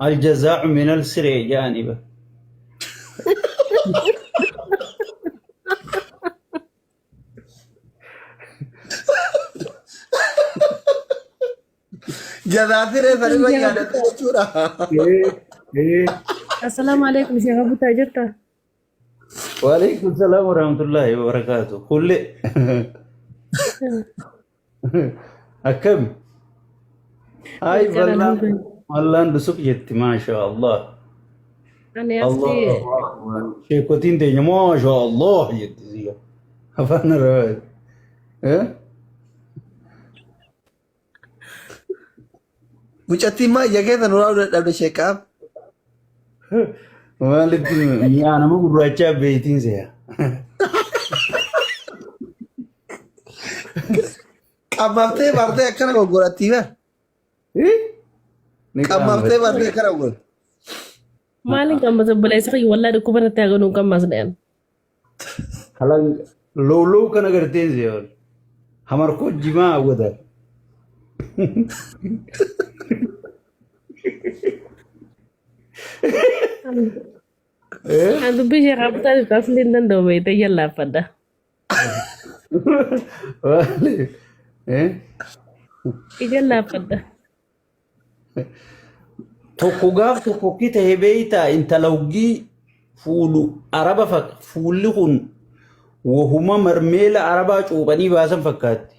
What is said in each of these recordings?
Aljazaa'u minal siree jedhani ba. Jazaa siree sanirra yaadatte jechuudha. Assalaamu alaikum Sheekh Abutaa jirta? Waalaikum salaam warahmatullahi wabarakatuh. Kulle. Akkam? Ay Barka ballaan alhamdulillah. ballaan dusuq jetti maasha Allah. Ani asli Allahu akbar. Sheekotiin teenya maasha Allah jetti siya. Afaan Arabaa. Eh? Mucattiin maa ija keessa nuraa dadhabde sheekaaf. Maalitti mi'aa nama gurraachaa beeytiin se'a. Qammamtee bartee akkana goggorattii bar. Ni Qammamtee qaanfatti. bartee akkana goggoratti. Maaliin qammas obboleessa kiyya wallaa dhukkuba irratti haa godhuun qammas dha'an. Halan lowlow kana garteen se'a. Hamarkoo jimaa hawwata. Eh? An dubbii ishee qabataa jirtu asli hin danda'u beektee jallaaffadha. Maali? Eh? Ija laaffadha. Tokko gaaf tokko ki ta'e beeytaa intala hoggii fuudhu araba fuulli kun wahuma marmeela arabaa cuuphanii baasan fakkaatti.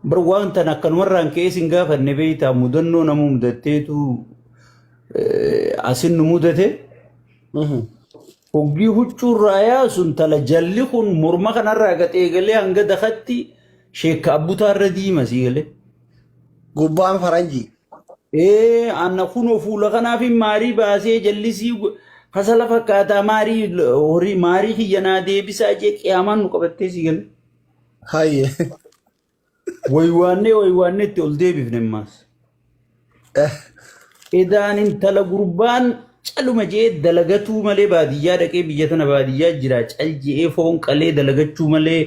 Bar waan tan akkanumarraan ka'ee sin gaafanne beeytaa mudannoo nama mudatteetu asin nu mudate. Hoggii huccuurraa yaasu intala jalli kun morma kanarraa gad eegalee hanga dakatti sheekka abbutaarra diima sii galee. Gubbaan faranjii. Ee anna kunoo fuula kanaaf maarii baasee jallisii kasala fakkaataa maarii horii maarii kiyya naa deebisaa jee qiyaamaan nu qabattee sii galee. Hayyee. Waywaannee waywaannee itti ol deebifne ammaas. Edaan intala gurbaan caluma je'ee dalagatuu malee baadiyyaa dhaqee biyya tana baadiyyaa jira cal je'ee foon qalee dalagachuu malee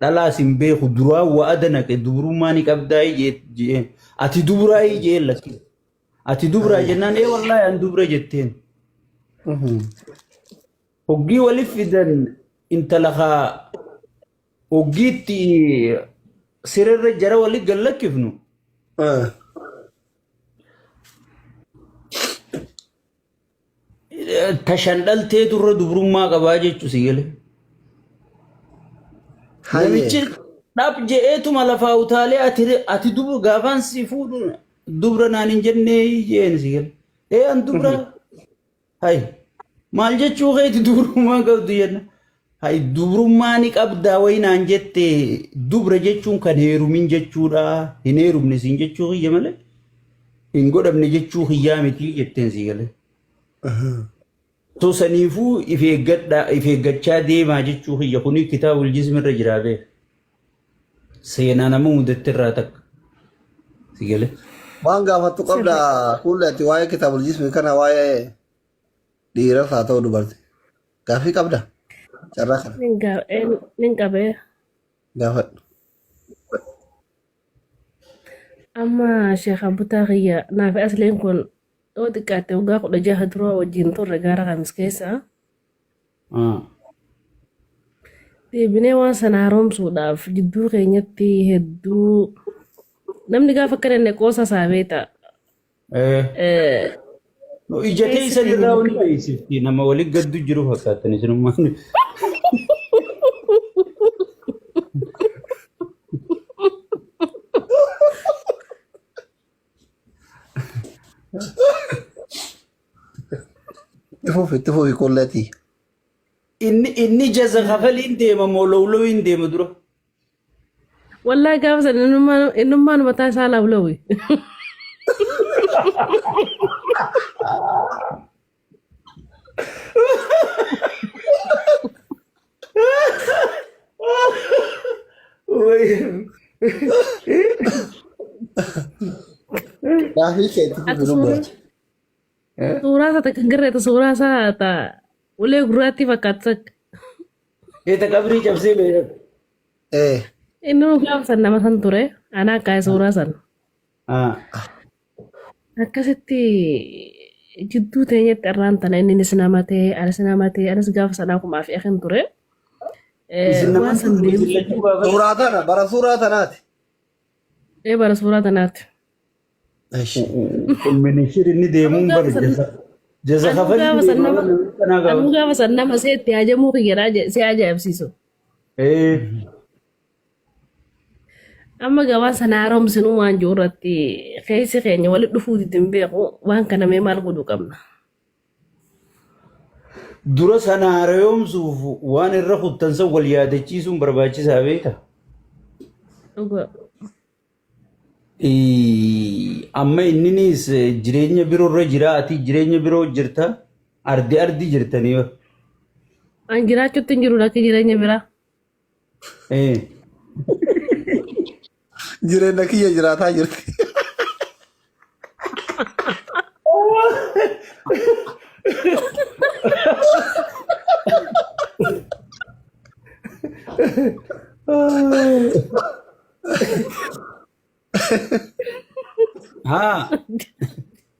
dhalaas hin beeku duraa wa'ada naqe dubrummaa ni qabdaayii je'ee ati dubraayii je'ee lakki ati dubraa jennaan ee wallaahi an dubra jetteen. Hoggii walif fidan intala kaa hoggiitti sirerra jara wali gad lakkifnu tashan dhaltee turre dubrummaa qabaa jechu si gale. Namichi dhab je'eetuma lafaa utaalee ati ati dubru gaafaan si fuudhu dubra naan hin jennee jeen si gale. Ee an dubra Hay maal jechuu keeti dubrummaa qabdu jenna. Hay dubrummaa ni qabdaa wayi naan jette dubra jechuun kan heerumin jechuudha. Hin heerumne siin jechuu kiyya malee hin godhamne jechuu kiyyaa miti jetteen sii galee. So saniifuu if eeggadhaa if eeggachaa deemaa jechuu kiyya kuni kitaabul jismi irra jiraa beek. Seenaa nama mudatte irraa takka. Si galee. Waan gaafattu qabda kuulli ati waa'ee kitaabul jismi kana waa'ee dhiiras haa ta'u dubarti. Gaaffii qabda? Carraa kana Nin qabee. gaafadhu. Amma Sheekh Abutaa kiyya naaf asliin kun yoo xiqqaatte waggaa 16 dura wajjin turre gaara kamis keessa. Deebinee waan sana haaromsuudhaaf jidduu keenyatti hedduu namni gaafa akkana inni qoosa isaa beekta. No, ija Keessa teessan keenya irraa wali beeksifti nama wali gaddu jiru fakkaattan isinummaan. Itti fufi itti fufi kuulleetii. Inni jaza kafaliin deema moo lowlowiin deema dura? Wallaahi gaafa sana innummaan mataa isaa lawlawi. Gaafii kee itti fufi Ati lubbuu. suuraa isaa takka hin garreeta suuraa isaa ta ulee gurraattii fakkaatu takka. Eeta qabrii cabsee beekan. Ee. Inni gaafa san nama san ture anaa kaa'e suuraa sana. Akkasitti jidduu teenyatti irraan tana inninis nama ta'e anis nama ta'e anis gaafa sanaa kumaa fi akin ture. Isin Waan namaan san turte isin deebisuu lachuu gaafas. Suuraa tana bara suuraa tanaati. Ee bara suuraa tanaati. Eshi. Kun ministeerri inni Anuu deemuun gaafa bara san jaza. Jaza anuu kafalli gaafa san deemaa nama bara namni kanaa anuu gaafas. gaafa san nama seetti hajamuu kiyya si ajaa'ibsiisu. Ee. Amma gabaa sana haaromsinuu waan jiru irratti keessi keenya walitti dhufuu didin beeku waan kana mee maal godhuu qabna. Dura sana haaromsuuf waan irra kuttan san wal yaadachiisuun barbaachisaa beekta. Dhugaa. Amma inninis jireenya biroo irra jira ati jireenya biroo jirta ardi ardi jirtanii. An jiraachuutti hin jiru lakki jireenya biraa. Jireenya kiyya jiraataa jirti. Haa.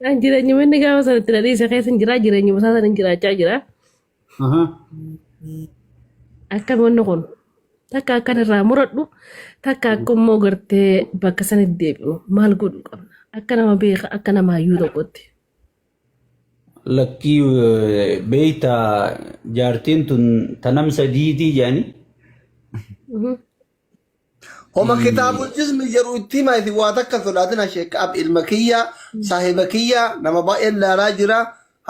An jireenyuma inni gaafa sanatti na dhiise keessa hin jiraa jireenyuma isaa sana hin jiraachaa jira. Akkam wanni kun takka akkan irraa muradhu takka akka immoo gartee bakka sanitti deebi'u maal godhuu qabna akka nama beeka akka nama hayyuu tokkotti. Lakkii beeyta jaartiin tun tanam sadiitii jedhanii. Homa kitaabul jismi jedhu itti himaa isin waa takka sodaatina sheekka ab ilma kiyya saahiba kiyya nama baay'een laalaa jira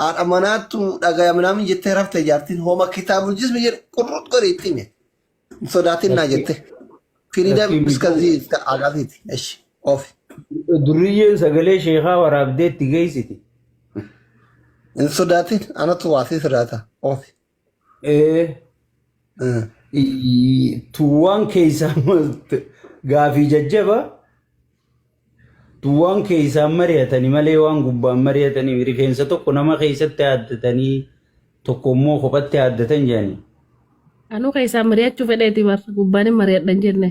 haadha manaattu dhagaya minaamin jettee rafte jaartiin homa kitaabul jismi jedhu qurrut godhi itti hime hin sodaatin naa jette firiidam Lakkii iskazii iska agaasiiti eshi ofi Durriyyeen sagalee sheekaa waraabdee itti geessiti. hin sodaatin anatu waa sii sodaata ofi. Ee. Tuwwaan keessaa gaafii jajjaba tuwwaan keessaan mari'atanii malee waan gubbaan mari'atanii rifeensa tokko nama keessatti haaddatanii tokko immoo kophatti haaddatan jedhanii. Anuu keessaan mari'achuu fedheeti bar gubbaan hin mari'adha hin jenne.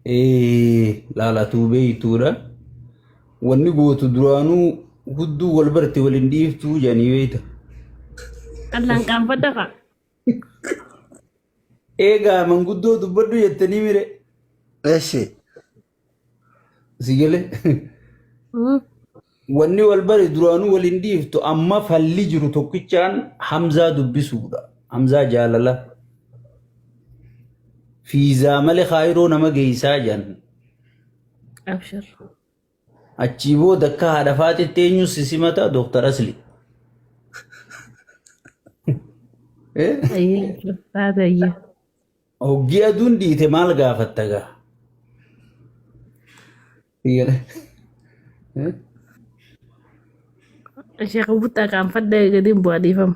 Ee laalatuu beeytuudha. Wanni gootu duraanuu hudduu wal barte wal hin dhiiftuu jedhanii beeyta. Allaan qaanfadha fa'a. Eegaa manguddoo dubbadhu jettanii mire. Eshi. Si galee. Wanni wal bare duraanuu wal hin dhiiftu amma falli jiru tokkichaan Hamzaa dubbisuudha. Hamzaa jaalala. Fiizaa malee kaayiroo nama geessaa jedhan. Abshir. Achii booda akka haadha faaxetti eenyu si simata Dooktar Asli. Eh? Ayyee taate ayyee. Hoggii aduun dhiite maal gaafatta gaa? Eh? Sheekh Buttaa qaanfadha gadi hin bu'aa dhiifama.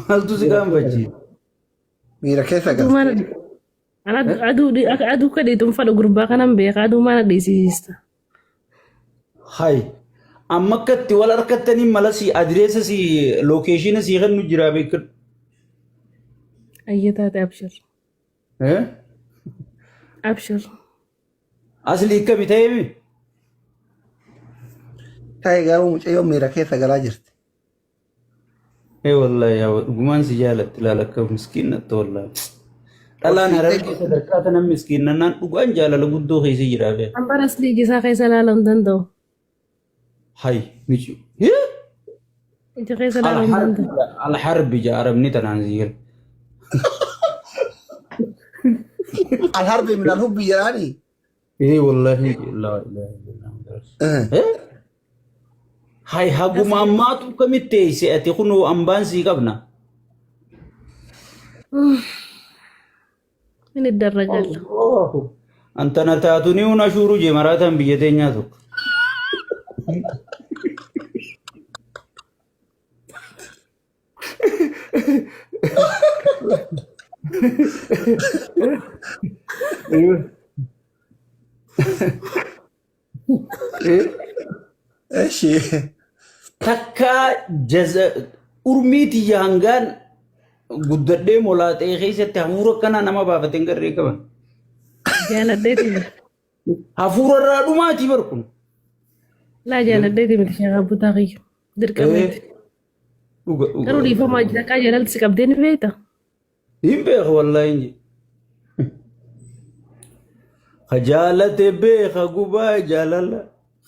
Maaltu si qaanfachiisa? Miira keessa Aduu galte. maal aduu aduu akka dhiituun fadhu gurbaa kanan beeka aduu maal dhiisisiista. Hay. Amma akka itti wal harkattanii mala si adireessa si lookeeshiina si kennu jira beekadhu. Ayyee taate abshir. Eh? Abshir. Asli akkami ta'eemi? Ta'e garuu mucayyoo miira keessa galaa jirti. Ee wallahi yaa dhugumaan si jaalatti ilaala akka miskiinnatti wallahi. Dhalaan harargee sadarkaa tana miskiinnannaan dhugaan jaalala guddoo keessa jira bee. An bara asli ija isaa keessa ilaaluu hin danda'u. Hay mici. Ija keessa ilaaluu hin danda'u. Alharbi jaa arabni tanaan si jira. Alharbi min alhubbi jedhaani. Ee wallahi laa ilaaha illallah. Eh? Hay haguma ammaatu kamitti teesse ati kunoo ambaan sii qabna. Inni darragalla. Allahu. Antana taatu ni una shuuru jee maraataan biyya teenyaa tokko. Eshi. Takka jaza urmii tiyya hangaan guddadhee molaaxee keessatti hafuura akkanaa nama baafate hin garree qaban. Jaaladheeti. Hafuura irraa dhumaatii bar kun. Laa jaaladheeti miti sheekh Abbutaa kiyya. Dirqameeti. Dhuga dhuga. Garuu dhiifamaa jira kaa jaalalti si qabdee ni beekta. Hin beeku wallaahi hin jedhu. Ka jaalate beeka gubaa jaalala.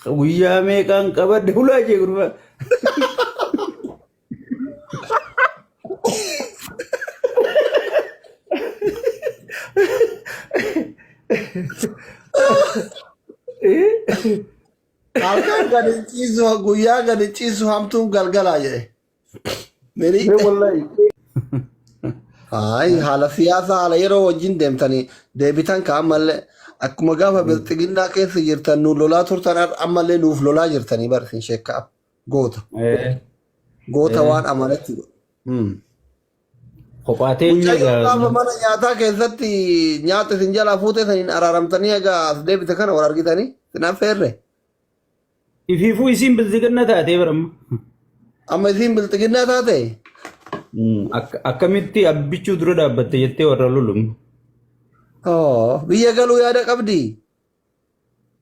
Ka guyyaa meeqaan qabadhe hulaa jee gurbaa. Halkan gadi ciisu guyyaa gadi ciisu hamtuun galgalaa jedhe. Mini Mee wallahi. Hayi haala siyaasaa haala yeroo wajjin deemtanii deebitan ka ammallee akkuma gaafa bilxiginnaa keessa jirtan nu lolaa turtan har'a ammallee nuuf lolaa jirtanii bar isin sheekkaa goota goota waan amanatti godhu. Kophaa teenya Mucayyoo gaafa gaa. mana nyaataa keessatti nyaata isin jalaa fuutee saniin araaramtanii egaa as deebite kana wal argitanii isin affeerre. Ifiifuu isiin bilxiginna taatee baramma. Amma isiin bilxiginnaa taate Akkamitti abbichuu dura dhaabbatte jettee warra lolum. Oh, biyya galuu yaada qabdi.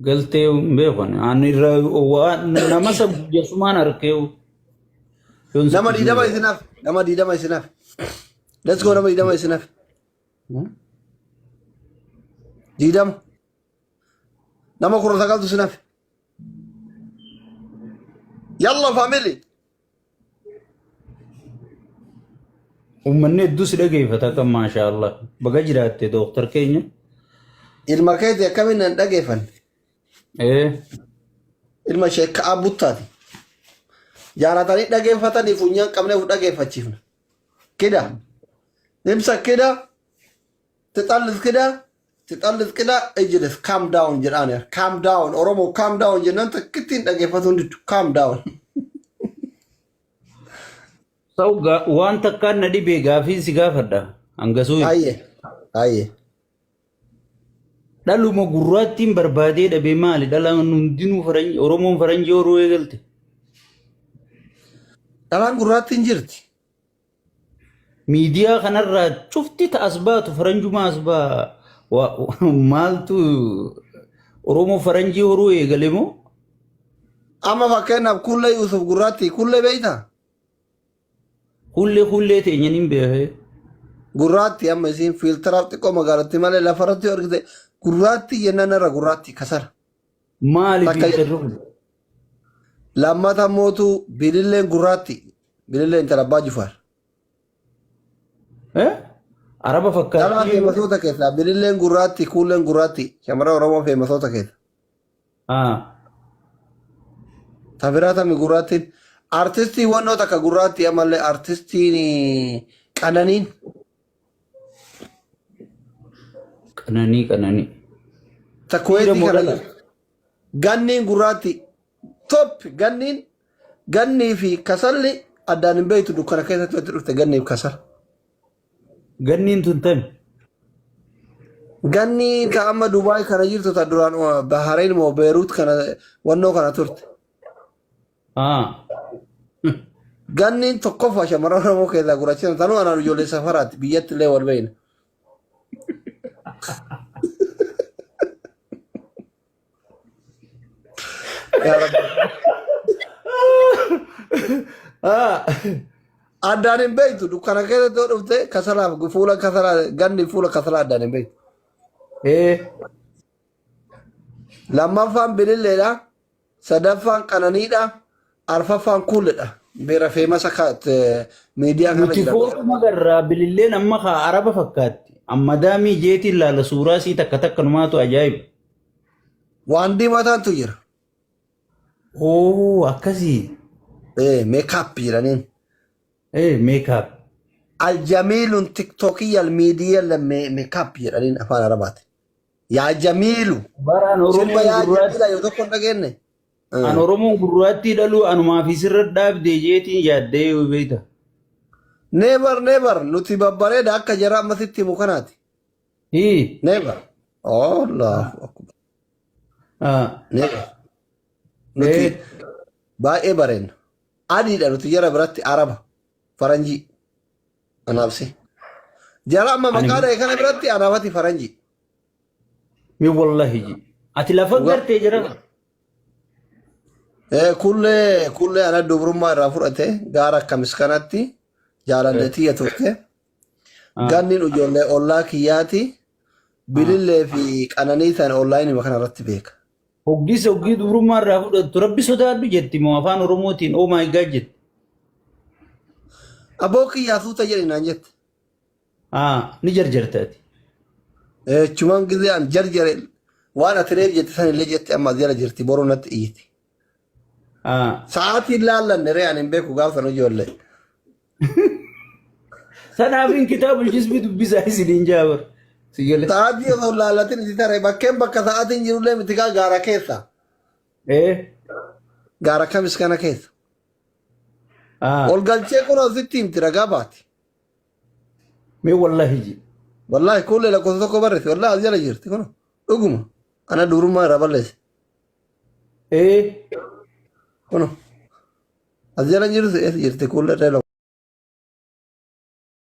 Galtee hin beeku ani. Ani irra waan nama isa guyyasumaan arkee. Yoon Nama sitti 20 jiru. isin hafe. Nama 20 isin hafe. Let's go nama 20 isin hafe. 20. Nama 19tu isin hafe. Yalla family. Uummanni hedduu si dhageeffata akka maashaa Allah. Baga jiraatte dooktar keenya. Ilma keeti akkamiin nan dhageeffanne. Ee. Ilma sheekkaa buttaati. Jaalatanii dhageeffatanii funyaan qabneef dhageeffachiifna. Kida. Ibsa kida. Tixallis kida. Tixallis kida. Ijlis calm down jedhaan. Calm down. Oromoo calm down jennaan takkittiin dhageeffatu hin diddu. Calm down. Ta'u waan takkaan na dhibee gaafiin si gaafadha. Hangasuu. Ayyee. Ayyee. Dhaluma gurraattiin barbaadee dhabee maali? Dhalaan hundinuu faranjii Oromoon faranjii horuu eegalte. Dhalaan gurraattiin jirti. Miidiyaa kanarraa cufti ta as baatu faranjuma as baa maaltu Oromoo faranjii horuu eegale moo? Amma fakkeenyaaf Kullee Yuusuf gurraattii Kullee beektaa? Hullee hullee teenya nin beekee. Gurraattii amma isiin fiiltaraaf xiqqoo magaalatti malee lafarratti yoo argite gurraattii jennaan irra gurraattii kasara. Maali Takka fiiltarri kun? Lammata mootu bililleen gurraatti. Bilillee intala abbaa Jifaar. Eh? Araba Dhalaa fakkaattii. feemasoota keessaa bililleen gurraatti kuulleen gurraatti shamarran Oromoo feemasoota keessa. Ah. Ta biraa tami gurraattiin artistii wannoo takka gurraatti ammallee artistiin qananiin Qananii qananii. ta Dhiira Kuweetii moo kana dhala? jirtu. Ganniin gurraatti top ganniin gannii fi kasalli addaan hin beektu dukkana keessatti walitti dhufte gannii fi kasala. Ganniin tun tami. Ganni ta amma Dubaay kana jirtu ta duraan Bahrain moo Beirut kana wannoo kana turte. Ah. Ganniin tokkoffaa shamarran Oromoo keessaa gurraachina tanuu anaan ijoollee safaraati biyyatti illee wal beeyna. Yaa Rabbi. Ah. Addaan hin beektu dukkana keessatti yoo dhufte kasalaaf fuula kasalaa ganni fuula kasalaa addaan hin beektu. Eh. Lammaffaan bililleedha. Sadaffaan qananiidha. Arfaffaan kuuledha. Beera feemasa miidiyaa kana Nuti jira. footuma garraa bililleen amma kaa araba fakkaatti. Amma daamii jeetiin laala suuraa sii takka takka numaatu ajaa'iba. Waan diimataantu jira. Oo akkasii. Meekaap jedhaniin. Meekaap. Aljamiilun tiktookiyal miidiyaa meekaap jedhaniin afaan arabaati. Yaa Jamiilu. Bara an Sirba Oromoon yaa gurraatti Jamiila yoo tokko hin dhageenye. an Oromoon gurraattii dhaluu anumaa fi sirra dhaabdee jeetiin yaaddee yoo beekta. Never never nuti babbareeda akka jara amma sitti himu kanaati. Hii. Never. Allahu akbar. Ah. Never. Nuti Eh. baay'ee bareenna. Adiidha nuti jara biratti araba. Faranjii. Anaaf si. Jara amma Ani maqaa dha'e kana biratti anaafati faranjii. Mi wallahi ji. Ati lafa Dhugaa. gartee jira. Kullee kullee ana dubrummaa irraa fudhate gaara akkamis kanatti jaalallee tiyya turte. Ganniin ijoollee ollaa kiyyaati. Bilillee fi qananii tan onlaayinii kana irratti beeka. Hoggis hoggii dubrummaa irraa fudhattu rabbi sodaadhu jetti moo afaan Oromootiin oh my god jetti. Aboo kiyyaa suuta jedhi naan jette. Ni jarjarta ati. Eechumaan gizee an jarjare waan ati reef jette san illee jette amma as jala jirti boruu natti iyyiti. Sa'aatiin laallanne ree ani hin beeku gaaf sana ijoollee. Sanaafin kitaabul jismi dubbisaa isiniin jaabar. Si gale. Sa'aatii osoo hin laallatin itti tare bakkeen bakka sa'aatiin jirullee miti kaa gaara keessa. Gaara kamis kana keessa. Ol galchee kun asitti himti ragaa baati. Mee wallahi ji. Wallahi kuullee lakkoofsa tokko barreesse wallahi as jala jirti kun dhuguma ana dubrummaa irraa balleesse kun as jala jirti eessa jirti kuullee irra.